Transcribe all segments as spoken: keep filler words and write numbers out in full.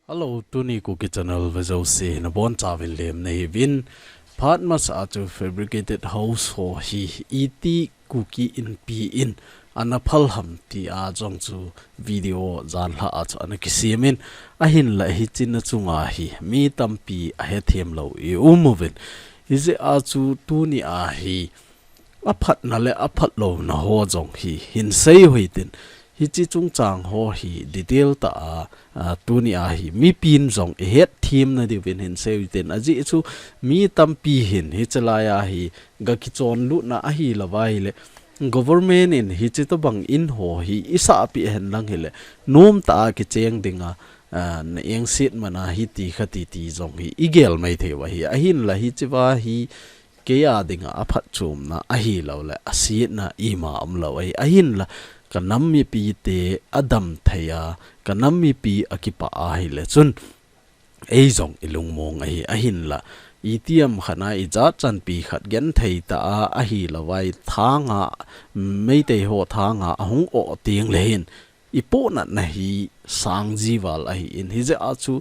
Hello, tuni Kuki Channel vejouse nabonchauvin lemna hiuvin. Phat masa a chu fabricated house ho hi iti Kuki Inpi in ana phal ham tia jong chu video janhi a chu ana kisem in, ahinla hiche na chunga hi mi tampi ahethem lou i um uvin. Hijeh a chu tuni a hi aphatna le aphatlouna ho jong hi hin sei uhitin, hiche chungchang ho hi detail tah a, a, tuni a hi mipin jong ihetthem nadiuvin hin sei uhitin, ajeh chu mi tampi hin hiche lai a hi ga kichonlutna ahilou va ahile, government in hiche tobang in ho hi isahpeh hen lang hile, nomtah a kicheng dinga, a, na engset man a hiti khati ti jong hi igel maithei u ahi. Ahinla hichea hi kei a dinga aphatchomna ahilou le asetna ima umlou ahi. Ahinla ka nam mipite adam thei a, ka nam mipi akipah ahile chun, ei jong ilungmong ahi. Ahinla itiham khat a ijat chanpi khat genthei tah a ahilou va i thanga, Meitei ho thanga ahung oh teng le hin ipohnatna hi sang jival ahin, hijeh a chu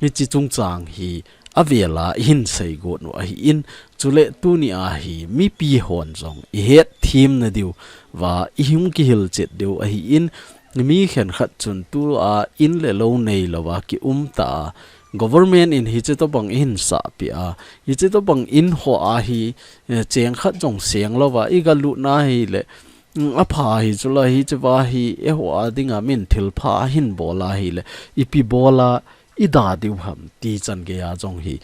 hiche chungchang hi avel a ihin seigot u ahin, chule tuni a hi mipi hon jong ihetthem nadiu va ihung kihilchet diu ahin, mi khenkhat chun tua in le lou neilou a kium ta a, government in hiche tobang ihin sahpeh a, hiche tobang in ho a hi, eh, cheng khat jong seng lou va iga lut na hile, mm, apha hi chule hichea hi eiho a dinga min thilpha ahin bol ahile, ipi bol a ida diu ham ti chan gei a jong hi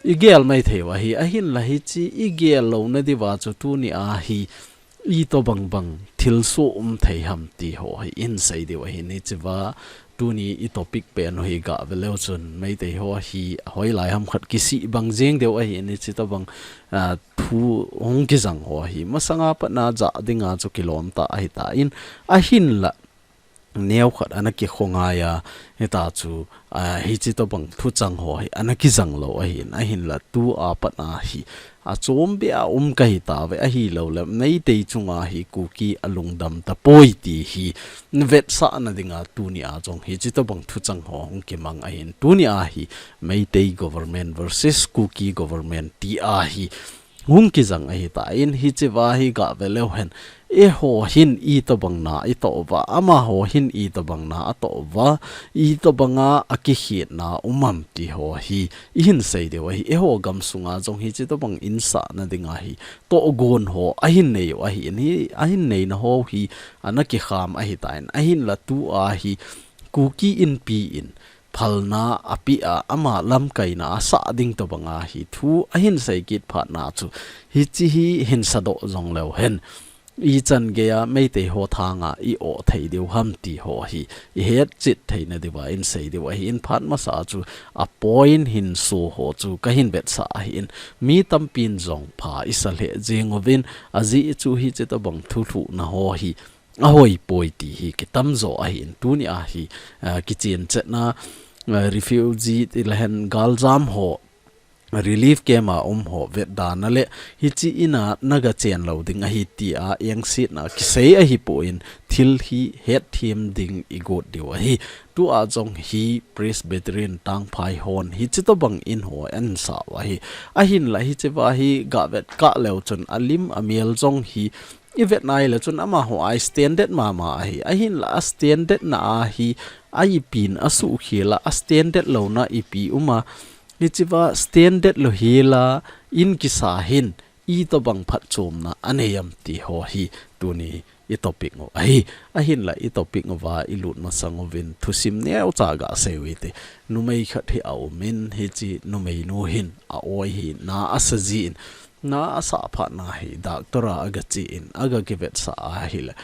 igel maithei u ahi. Ahinla hiche igel louna diuva chu tuni a hi itobang bang thilsoh um thei ham ti ho hi ihin sei diu ahin, hichea tuni i topic pen u hi gave leu chun Meitei ho hi hoilai ham khat kisih bang jeng diu ahin, hiche tobang, a, thu hung kijang ho hi masanga pat na jah dinga chu kilom tah ahitan, ahinla neokhat ana kikho ngai a, hita chu, a, hiche tobang thuchang ho hi ana kijang lou ahin, ahinla tua pat na hi achom beh a um kahi tauve, ahilou le Meitei chunga hi Kuki alungdam tapoi ti hi vetsahna dinga tuni a jong hiche tobang thuchang ho hung kimang ahin, tuni a hi Meitei government versus Kuki government ti a hi hung kijang ahitan, hichea hi gave leu hen, eiho hin itobang na itoh uva, amaho hin itobang na atoh uva, itobang a akikhetna um am ti ho hi ihin sei diu ahi. Eiho gamsunga jong hiche tobang in sahna dinga hi tohgon ho ahin nei u ahin, hi ahin neina ho hi ana kikham ahitan, ahinla tua hi Kuki Inpi in phalna apeh a, ama lamkaina asah ding tobang a hi thu ahin sei kit phat na chu, hiche hi hin sadoh jong leu hen, ichan gei a Meitei ho thanga i-oh thei diu ham ti ho hi ihetchet theina diuva ihin sei diu ahin, phat masa chu a point hin so ho chu kahin vetsah ahin, mi tampin jong pha isa lheh jeng uvin, ajeh chu hiche tobang thulhuhna ho hi ahoipoi ti hi kitam jo ahin, tuni a hi, a, kichen chetna, a, refugee ti le hen galjam ho, relief camp a um ho vetdana le hiche in a naga chen lou ding ahi tia engsetna kisei ahipon, thil hi hetthem ding igot diu ahi. Tua jong hi Presbyterian Tangphai hon hiche tobang in ho ahin sah u ahi. Ahinla hichea hi gavet kah leu chun alim amel jong hi ivet nai le chun amaho a standard mama ahi. Ahinla a standard na a hi a ipin asuhkhel a, a standard louna ipi um a, hichea standard lou hel a in kisa hin itobang phatchomna anei am ti ho hi tuni i topic u ahi. Ahinla i topic uva ilut masang uvin thusim neocha gasei u hite. Numei khat hi aumin, hiche numeinu hin a-oi hi na asa jin, na asah phat na hi doctor a agachen, aga kivetsah ahile,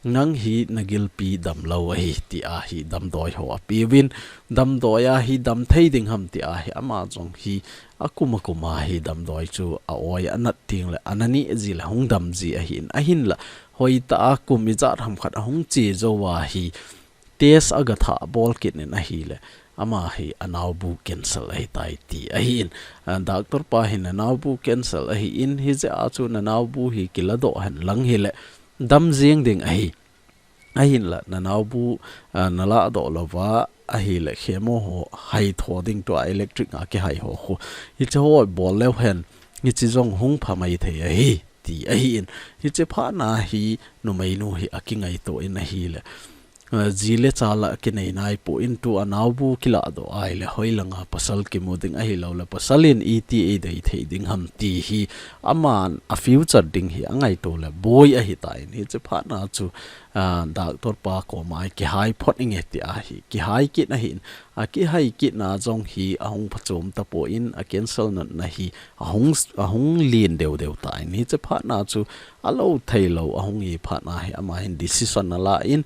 nang hi nagilpi damlou ahi tia hi damdoi ho apeuvin, damdoi a hi dam thei ding ham tia hi ama jong hi akum akum a hi damdoi chu a-oi anat teng le ana neh ji le hung dam ji ahin, ahinla hoitah a kum ijat ham khat ahung che jou a hi test aga thah bol kit in ahile, ama hi anaobu cancer ahitai ti ahin, a, doctor pa hin anaobu cancer ahin, hijeh a chu nanaobu hi kiladoh hen lang hile dam jeng ding ahi. Ahinla nanaobu, a, naladoh louva ahile chemo ho hai tho ding tua electric a kihai ho khu. Hiche ho bol leu hen, hiche jong hung pha mai thei ahi, ti ahi in. Hiche phat na hi numeinu hi akingaito in ahile. Ah, ji le cha la kinei nai poi in tu a naobu kilah doh ahile hoilanga pasal kimu ding ahilou le pasal in iti eidei thei ding ham ti hi aman a future ding hi angaito le boi ahitan hiche phat na chu ah, doctor pa koma kihai phot inge ti ahi. Kihai kit na hin, akihai kit na jong hi ahung phachom tapon a cancer natna hi ahung, ahung lien deu deu tan. Hiche phat na chu alou thei lou ahung hi phat na hi ama hin decision ala in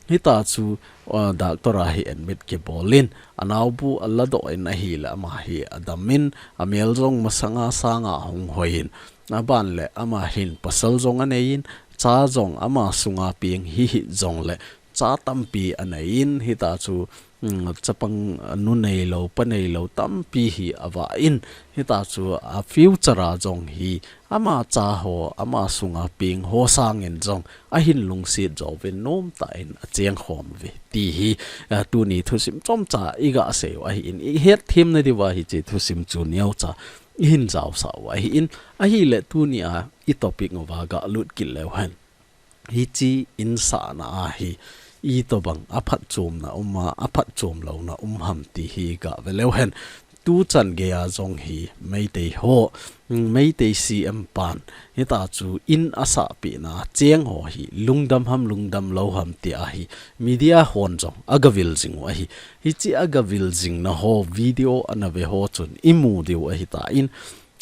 hita chu, ah, doctor a hi admit kibol in anaobu ala doh in ahile ama hi adam in amel jong masanga sanga ahung hoi in aban le ama hin pasal jong anei in cha jong ama sunga peng hi hi jong le cha tampi anei in hita chu, mm, chapang nu neilou, pa neilou tampi hi ava in hita chu a future a jong hi ama cha ho, ama sunga peng ho sangin jong ahin lungset jo uvin nomtah in acheng khom uve ti hi, ah, tuni thusim chomcha iga sei u ahi in ihet them na diuva hiche thusim chu neocha ihin jaosah u ahi in ahile tuni a i topic uva ga lut kit leu hen. Hiche insahna a hi, itobang a phatchomna um a, a phatchom louna um ham ti hi ga ve leu hen. Tu chan gei a jong hi, Meitei ho, Meitei C M pan, hita chu in asah peh na, cheng ho hi, lungdam ham, lungdam lou ham ti a hi, media hon jong, aga vil jing u ahi. Hiche aga vil jing na ho, video ana ve ho chun, imu diu ahi tan,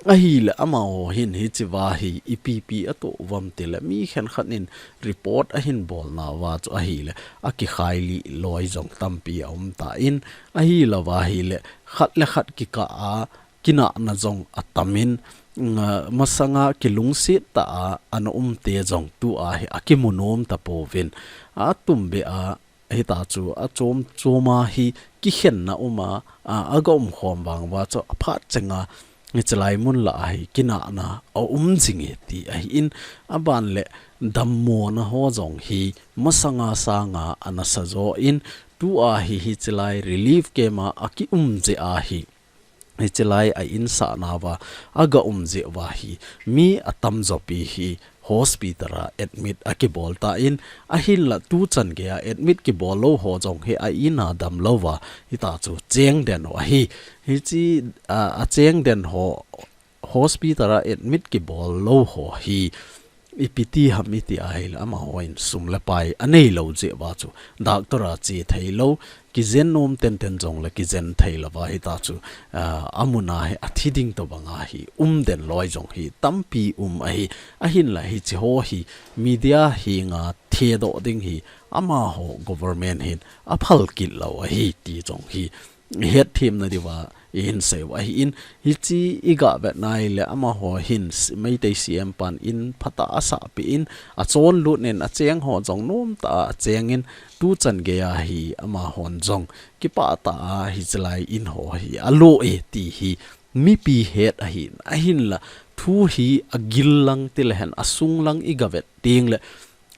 Ahile amaho hin hiche va hi ipi ipi atoh uvam tile mi khenkhat in report ahin bol nauva chu ahile akikhai lih loi jong tampi aum tan ahilou va ahile khat le khat kikah a kinahna jong atam in, mm, masanga kilungset tah a ana um te jong tua hi akimu nom tapouvin atum beh a Hita chu achom chom a hi kikhenna um a, a, aga um khom vang uva chu aphat chenga hiche lai mun lah a hi kinahna aum jing e ti ahi in aban le dammona ho jong hi masanga sanga ana sa jo in tua hi hiche lai relief camp a aki um jeh a hi Hiche lai a insah nauva, aga um jeh uva hi, mi atam jopi hi, hospital a admit akibol tan, ahinla tu chan gei a admit kibol lou ho jong hi a in a damlou va, hita chu cheng den u ahi. Hiche, a, acheng den ho, hospital a admit kibol lou ho hi, Ipi ti ham iti ahile, amahon sum le pai anei lou jeh uva chu, doctor a che thei lou, kijen nom tenten jong le kijen thei lou va hita chu, ah, amun a hi athi ding tobang a hi, um den loi jong hi, tampi um ahi, ahinla hiche ho hi, media henga thedoh ding hi, amaho government hin aphal kit lou ahi ti jong hi, ihet them na diuva, ihin sei u ahi in, hiche iga vet na ahile, amaho hin, Meitei C M pan in phatah a asah peh in, achon lut in, acheng ho jong nom tah a acheng in, tu chan gei a hi, amahon jong, kipah tah a hiche lai in ho hi, alo e ti hi, mipi het ahi in, ahinla, thu hi agil lang tile hen, asung lang iga vet teng le,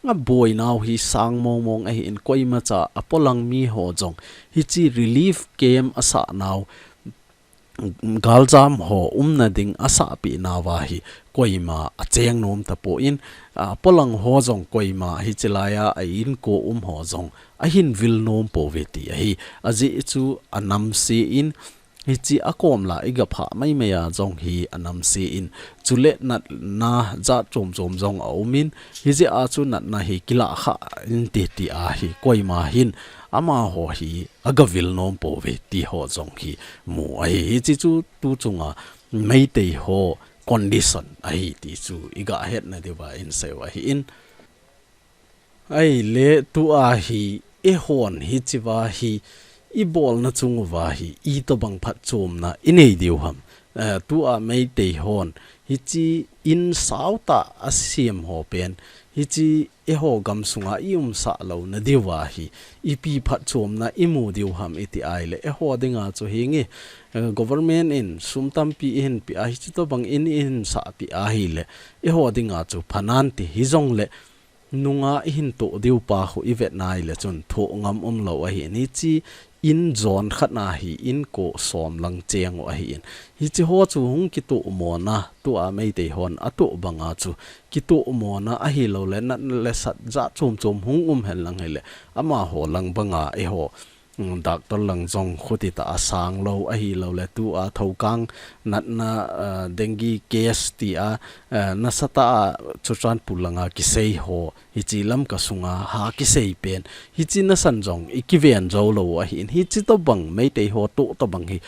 Aboi nau hi sang mong mong ahi in koima cha apolang mi ho jong hiche relief camp asah nau galjam ho umna ding asah peh nauva hi koima acheng nom tapon apolang ho jong koima hiche lai a a inko um ho jong ahin vil nom pouve ti ahi. Ajeh chu anamse in Hiche akom lah iga phah mai mai a jong hi anamse in. Chule natna jat chom chom jong aum in. Hijeh a chu natna hi kilah kha inte ti a hi koima hin. Amaho hi aga vil nom pouve ti ho jong hi mu ahi. Hiche chu tu chunga Meitei ho condition ahi ti chu iga het na diuva ihin sei u ahi in. Ahile tua hi eihon hiche va hi ibolna chung uva hi itobang phatchomna inei diu ham. Eh, tua Meitei hon hiche in sao tah asem ho pen hiche eiho gamsunga i umsah louna diuva hi ipi phatchomna imu diu ham iti ahile eiho dinga chu hinge, eh, government in sum tampi ihin peh a hiche tobang in ihin sah peh ahile eiho dinga chu phanante hijongle Nunga ihin toh diu pa khu ivet na ahile chun thoh ngam umlou ahi in hiche in jon khat na hi in ko som lang cheng u ahi in. Hichi ho chu hung kitoh mona, tua Meitei hon atoh banga chu kitoh mona ahilouleh natna le sat jat chom chom hung um hen lang hileh, amaho lang banga eiho, mm, doctor lang jong khuti tah a sang lou ahilouleh tua thokang natna, ah, dengue case tia, ah, nasatah a Churachandpur langa kisei ho, hichi Lamka sunga ha kisei pen, hichi nasan jong i kiven jou lou ahi in, hichi tobang Meitei ho toh tobang hi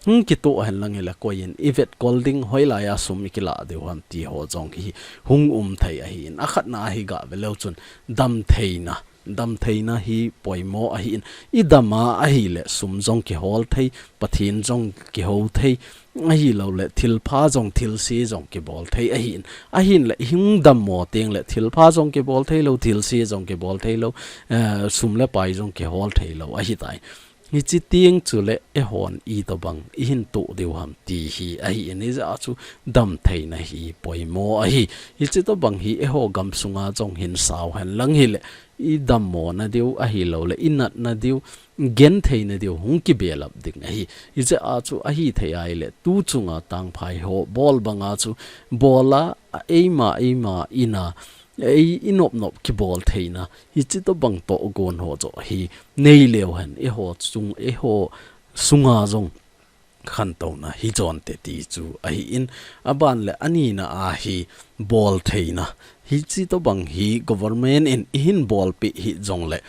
hung kitoh hen lang hileh koi in i vetkol ding, hoilai a sum i kilah diu ham ti ho jong hi hung um thei ahi in. Akhatna hi gah ve leu chun damtheina, damtheina hi poimo ahi in. I dam a ahileh sum jong kihol thei, Pathen jong kihou thei, ahilouleh thilpha jong thilse jong kibol thei ahi in. Ahinleh i hung dammo teng leh thilpha jong kibol thei lou, thilse jong kibol thei lou, eh, sum le pai jong kihol thei lou ahi tai. Hichi teng chuleh eihon itobang i hin toh diu ham ti hi ahi in, hijeh a chu damtheina hi poimo ahi. Hichi tobang hi eiho gam sunga jong hin sao hen lang hileh i dammo na diu ahilouleh i natna diu, genthei na diu hung kibelap ding ahi. Hijeh a chu ahithei ahileh tu chunga tangphai ho bol banga chu bol a, eima, eima in a, ei i nop nop kibol theina, hichi tobang tohgon ho joh hi nei leu hen, eiho chung, eiho sunga jong khantouna hi jon te ti chu ahi in. Aban leh anina a hi bol theina, hichi tobang hi government in i hin bolpeh hih jongleh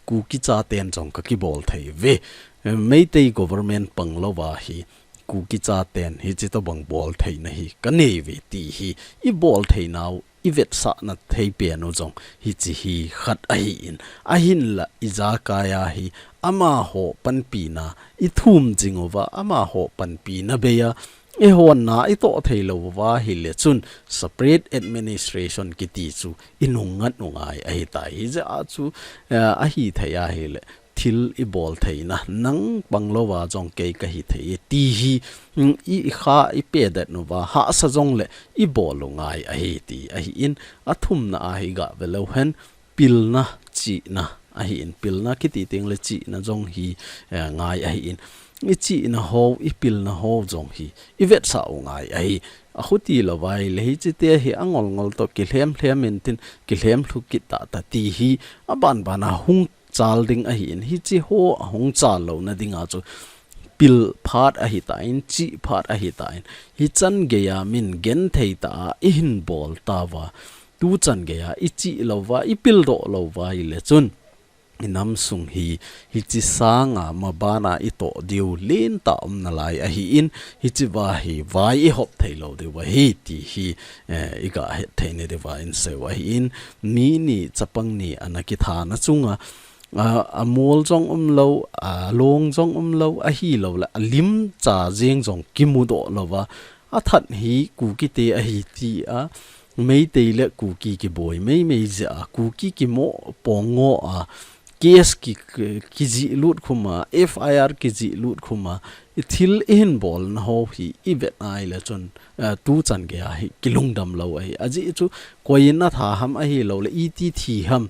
Kuki chaten jong ka kibol thei ve. Meitei government pang louva hi Kuki chaten hichi tobang bol theina hi ka nei ve ti hi i bol theinau i vetsahna thei pen u jong hichi hi khat ahi in. Ahinla ijakai a hi amaho panpina i thum jing uva, amaho panpina bei a eihon na i toh thei lou uva ahileh chun separate administration kiti chu i nung ngat u ngai ahi tai. Hijeh a chu, eh, ahithei ahileh thil i bol theina, nang pang louva jong kei ka hi thei e ti hi, mm, i, i kha i pedet uva, hahsa jongleh i bol u ngai ahi ti ahi in. Athumna a hi gah ve leu hen, pilna, chihna ahi in. Pilna kiti teng leh chihna jong hi, eh, ngai ahi in. I chihna ho, i pilna ho jong hi i vetsah u ngai ahi. Akhuti louva ahileh hichi te hi angol ngol toh kilhem lhem intin, kilhem lhu kit tah tah ti hi aban ban a hung chal ding ahi in, hichi ho ahung chal louna dinga chu pil phat ahi tan, chih phat ahi tan. Hichan geiya min genthei tah a i hin bol tauva, tuchan geiya i chih louva, i pildoh louva ahileh chun i nam sung hi, hichi sanga maban a i toh diu lentah um nalai ahi in, hichi va hi vai i hop thei lou diu ahi ti hi, eh, i gah het thei na diuva in sei u ahi in. Mi ni chapang ni ana kithana chunga, a, a mol jong um lou, a long jong um lou, ahilouleh a lim cha jeng jong kimu doh louva, a that hi Kuki te ahi ti a, Meitei le Kuki kiboi mei mei jeh a, Kuki kimoh pongo a, case ki, ki, kijih lut khum a, F I R kijih lut khum a, i thil i hin bolna ho hi i vet ahileh chun, eh, tuchan geiya hi kilungdam lou ahi. Ajeh chu koi in na that ham ahilouleh iti thi ham,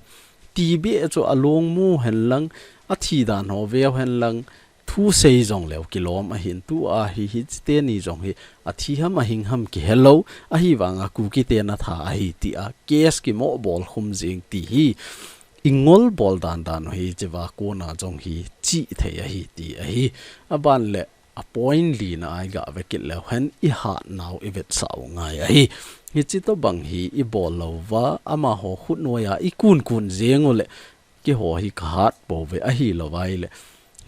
ti beh chu a long mu hen lang, a thi dan ho veu hen lang, thu sei jong leu kilom ahin, tua hi, hichi teni jong hi a thi ham a hing ham kihe lou, ahivanga Kuki te na that ahi ti a, case kimoh bol khum jing ti hi, i ngol bol dan dan u hichi va kona jong hi chih thei ahi ti ahi. Aban leh a point lina a i gah ve kit leu hen, i hatnau i vetsah u ngai ahi. Hichi tobang hi i bol louva, amaho khut noiya i kun kun jeng uleh, keiho hi ka hat pouve ahilouva ahileh,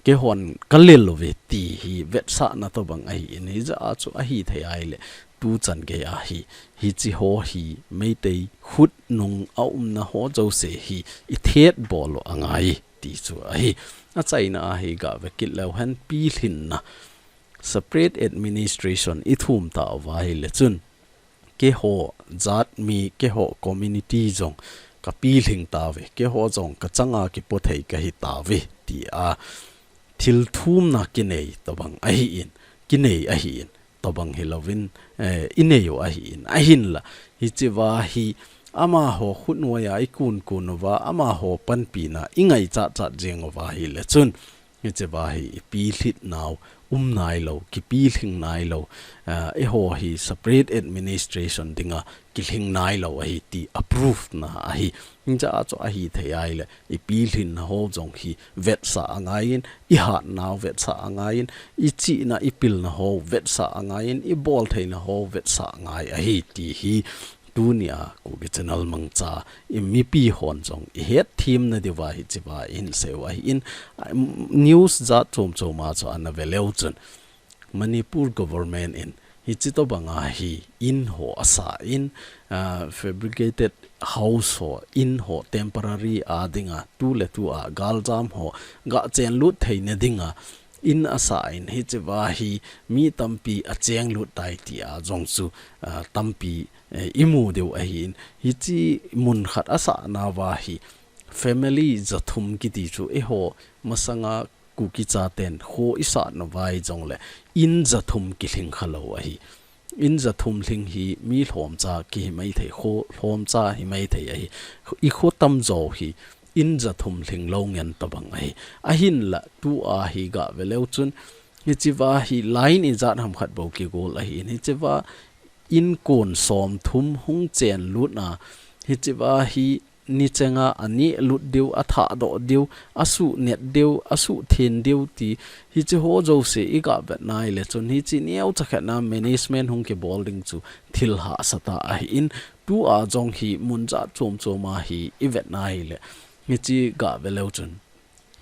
keihon ka lel uve ti hi vetsahna tobang ahi in, hijeh a chu ahithei ahileh, tuchan geiya hi, hichi ho hi, Meitei khut nung a umna ho jouse hi, i thet bol u angai ti chu ahi. Achaina a hi gah ve kit leu hen, pilhinna, separate administration i thum tauva ahileh chun, keiho jat mi, keiho community jong ka pilhing tauve, keiho jong ka changa kipo thei ka hi tauve, ti a thil thumna kinei tobang ahi in, kinei ahi in, tobang hi louvin, eh, i nei u ahi in, ahinla, hichi va hi amaho khut noiya i kun kun uva, amaho panpina i ngai chat chat jeng uva ahileh chun, Hiche va hi ipi lhit nau um nai lou, kipi lhing nai lou, ah, eiho hi separate administration dinga kilhing nai lou ahi ti a proof na ahi. Hiche a chu ahi thei ahile, ipi lhin na ho jong hi vetsah angaiyin, ihat nau vetsah angaiyin, ichihna ipilna ho vetsah angaiyin, ibol theina ho vetsah angai ahi ti hi tunia Kuki Channel mangcha i mipi hon jong ihet themna diuva hiche va ihin seiyu ahin, ah, news jat chom chom a chu ana ve leu chun Manipur government in hiche tobanga hi in ho asah in, ah, fabricated house ho, in ho temporary a dinga, tu le tu a galjam ho ga chenlut theina dinga in asah in hiche va hi mi tampi achenglut tai tia jong chu, ah, tampi, eh, imu diu ahin. Hiche mun khat asah nauva hi family jathum kiti chu eiho masanga Kuki chaten kho isah nauva hijongle in jathum kilhing khalou ahi. In jathum lhing hi mi lhomcha kihi maithei, kho lhomcha hi maithei ahi. I kho tamjo hi in jathum lhing lou ngen tobang ahi. Ahinla tua hi ga ve leu chun hiche va hi line ijat ham khat bou kigol ahin. Hiche va in kon som thum hung chenlut na, hiche va hi ni chenga aneh lut diu, athah doh diu, asuh net diu, asuh then diu ti, hiche ho jouse iga vet nai le chun hiche neocha khat na management hung kibol ding chu thil hahsa tah ahin, tua jong hi mun jat chom chom a hi ivet nai le hiche ga ve leu chun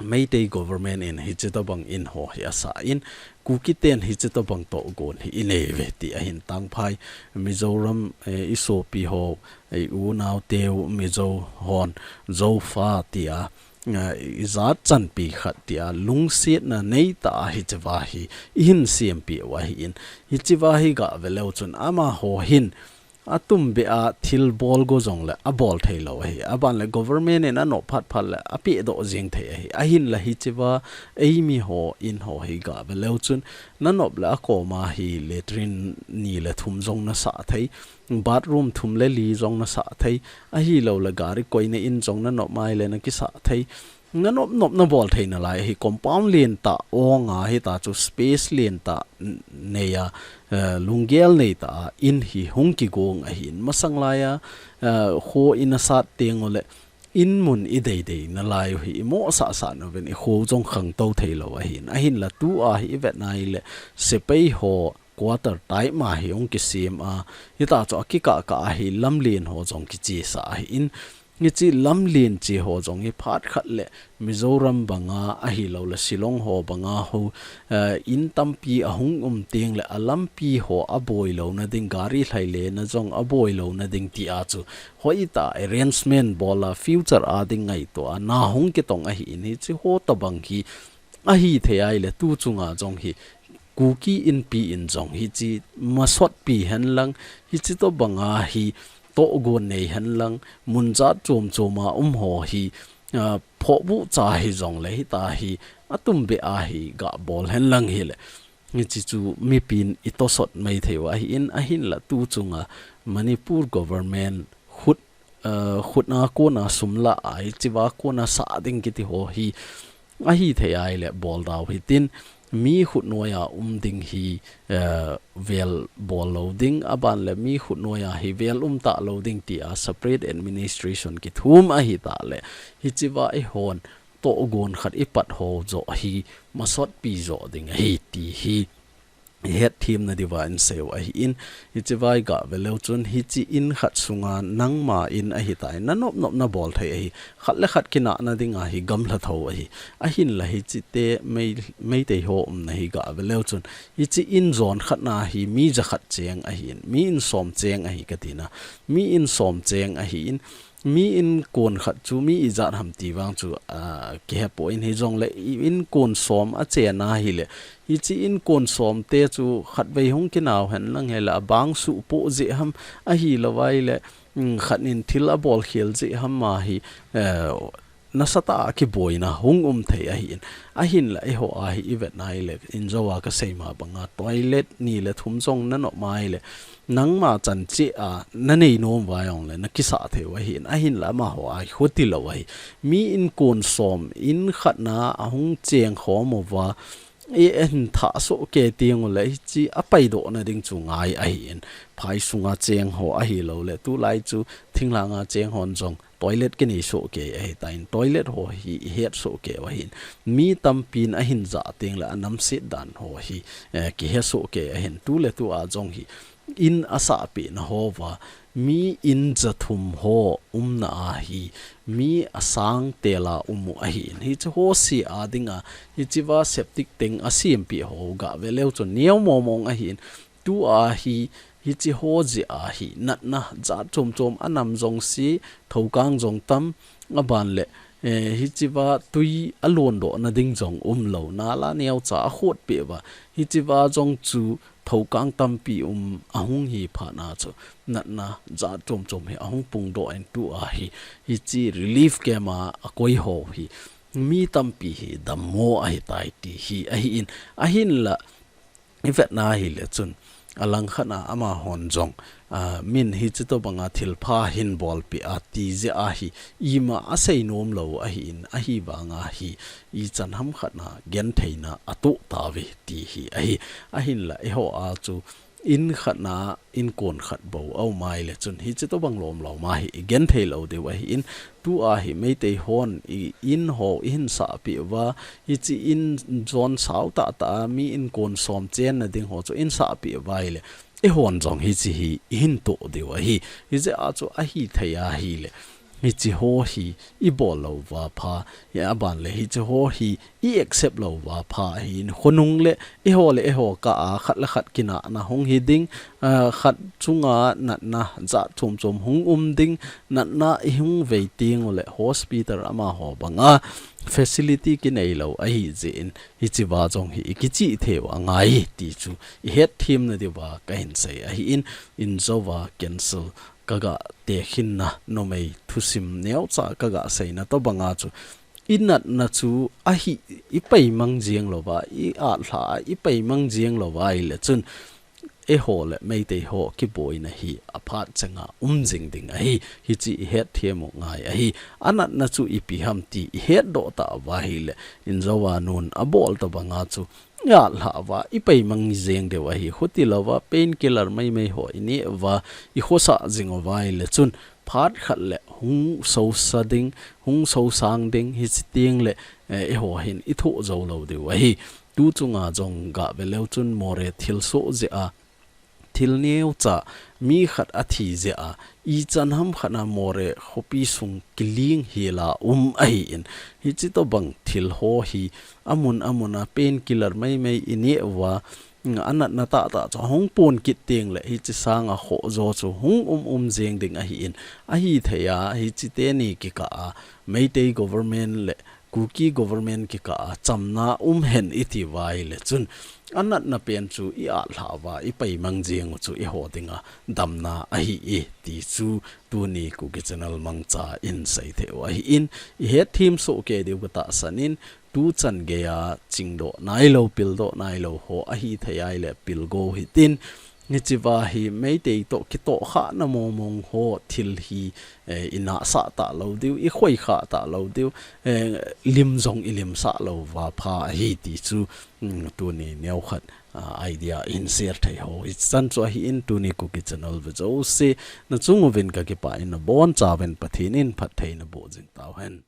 Meitei government in hiche tobang in ho hi asah in, Kuki ten hiche tobang tohgon hi inei uve ti ahin tangphai. Mizoram, eh, isopi ho, eh, i unau teu Mizo hon, Zofa tia, eh, ijat chanpi khat tia, lungsetna neitah a hiche va hi ihin sempeh u ahin, hiche va hi ga ve leu chun amaho hin, atumbeh a thil bol go jongle abol theilou ahi. Aban le government in anop phat phat le apeh doh jeng thei ahi. Ahinla hiche va eimi ho in ho hi ga ve leu chun nanop le akoma hi latrine ni le thum jong nasah thei, bathroom thum le li jong nasah thei, ahilou le gari koina in jong nanop mai le nakisah thei. Nanop nop nabol thei nalai ahi, compound lentah ong a hita chu space lentah n-, nei a, eh, lunggel neitah a in hi hung kigong ahin, masang lai a, eh, kho in asat teng ule in mun idei dei nalai u hi, imo sah sah nauvin ikho jong khangtou theilou ahin. Ahinla tua hi ivet nai le sepai ho quarter type ma hi hung kisem a, hita chu akikah kah a hi lamlen ho jong kichesa ahin, hiche lamlen che ho jong hi phat khat le Mizoram banga ahilou le Shillong ho banga ho, eh, in tampi ahung um teng le alampi ho aboi louna ding, gari lhailena jong aboi louna ding tia chu hoitah arrangement bol a future a ding ngaito a na hung kitong ahin, hiche ho tobang hi ahi thei ahile tu chunga jong hi Kuki Inpi in jong hiche masotpi hen lang, hiche tobanga hi tohgon nei hen lang, mun jat chom chom a um ho hi, ah, phohbuh cha hi jongle hita hi atumbeh a hi ga bol hen lang hile, hiche chu mipin itosot mai thei u ahin, ahinla tu chunga Manipur government khut, eh, khutna kona sum la a, hiche va kona sah ding kiti ho hi ahi thei ahile bol dau hitin, mi khutnoiya um ding hi, eh, vel bol lou ding, aban le mi khutnoiya hi vel um talou ding tia separate administration kithum ahitah le, hiche va ihon tohgon khat ipat ho jo hi masotpi jo ding ahi ti hi ihet themna diuva inseiyu ahin, hiche va iga ve leu chun hiche in khat sunga nangma in ahitai, nanop nop nabol thei ahi, khat le khat kinahna dinga hi gamla tho ahi. Ahinla hiche te Mei-, Meitei ho umna hi ga ve leu chun hiche in jon khat na hi mi jakhat cheng ahin, mi in som cheng ahi katina, mi in som cheng ahin, mi in kon khat chu mi ijat ham ti vang chu, ah, kihepoi, hijongle i in kon som achen ahile, hiche in kon som te chu khatvei hung kinau hen lang hile abang suhpoh jeh ham, ahilou ahile, mm, khat in thil abol khel jeh ham ahi, eh, nasatah a kiboina hung um thei ahin. Ahinla eiho a hi i vet nai le, injo a ka sei ma banga toilet ni le thum jong na nop mai le, nangma chan che a na nei nom uva jong le na kisah thei u ahin. Ahinla amaho a hi khuti lo ahi. Mi inkon som, in khat na a hung cheng khom uva, i en thah soh kei teng u le, hichi a paidoh na ding chu ngai ahin. Phai sunga cheng ho ahi lo le, tulai chu thinglhang a cheng hon jong toilet kinei soh kei ahi tan, toilet ho hi i het soh kei u ahin. Mi tampin a hin ja teng le a namset dan ho hi, eh, kihe soh kei ahin. Tu le tu a jong hi in a sahpeh na ho uva, mi in ja thum ho umna a hi, mi a sang tel a um u ahin. Hichi ho se a dinga, hichi va septic tank a sempeh ho ga ve leu chun neo momong ahin. Tu a hi, hichi ho jeh a hi, natna jat chom chom a nam jong se, thokang jong tam, a ban le, eh, hichi va tui a londoh na ding jong um lo, nala neocha a khot peh uva, hichi va jong chu thokang tampi um a hung hi phat na chu, natna jat chom chom hi a hung pungdoh in tu a hi, hichi relief camp a a koi ho hi, mi tampi hi dammo ahi tai ti hi ahin, ahinla, i vet na hi le chun, a lang khat a amahon jong, a, min hichi tobanga thilpha hin bolpeh a ti jeh a hi, ima a sei nom lo ahin, ahivanga hi, ichan ham khat na genthei na a toh tauve ti hi ahi. Ahinla eiho a chu in khat na inkon khat bou a um mai le chun, hichi tobang lom lom a hi i genthei lo diu ahin, tu a hi Meitei hon i in ho i hin sahpeh uva, hichi in jon sao tah tah a mi inkon som chen na ding ho chu in sahpeh uva ahile, eihon jong hichi hi i hin toh diu ahi. Hijeh a chu ahi thei a hi le, hichi ho hi i bol lo uva pha, hi a ban le hichi ho hi i accept lo uva pha ahin, khonung le eiho le eiho kah a khat le khat kinahna hung hi ding, a, khat chunga natna jat chom chom hung um ding, natna i hung vei teng u le hospital amaho banga facility kinei lo ahi jeh in, hichi va jong hi i kichih thei u angai ti chu i hetthem na diuva ka hin sei ahin, injo a cancel ka ga tekhin na, numei thusim neocha ka ga sei na tobanga chu, i natna chu ahi, i paimang jeng lo uva, i atlha a i paimang jeng lo uva ahile chun, eiho le Meitei ho kiboina hi a phat chenga um jing ding ahi, hichi i hetthem u ngai ahi. A natna chu ipi ham ti i hetdoh tauva ahile, injo a nun a bol tobanga chu, i atlha uva, i paimang jeng diu ahi, khuti lo uva, painkiller maimai ho i neh uva, i khosa jing uva ahile chun, phat khat le hung sosa ding, hung sosang ding, hichi teng le, eh, eiho hin i thoh jou lo diu ahi. Tu chunga jong ga ve leu chun Moreh thilsoh jeh a, thil neocha, mi khat a thi jeh a, ichan ham khat na Moreh khopi sung kiling hel a um ahin, hichi tobang thil ho hi, amun amun a painkiller maimai i neh uva, a natna tah tah chu hung pon kit teng le, hichi sanga khoh jo chu hung um um jeng ding ahin, ahi thei a, hichi teni kikah a, Meitei government le Kuki government kikah a chamna um hen i ti uva ahile chun, a natna pen chu i atlha uva, i paimang jeng u chu eiho dinga damna ahi e ti chu tuni Kuki Channel mangcha in sei thei u ahin, i hetthem soh kei diu ka tahsan in, tu chan gei a chingdoh nai lo, pildoh nai lo ho ahi thei ahile pil go hitin, hichi va hi Meitei toh kitoh khahna momong ho thil hi, eh, i nahsah tah lo diu, i khoi khah tah lo diu, eh, lim jong i limsah lo uva pha ahi ti chu, mm, tuni neokhat, ah, idea in share thei ho. Hichan chu ahin tuni Kuki Channel ve jouse, na chung uvin ka kipah in, na boncha uvin Pathen in phattheina boh jing tau hen.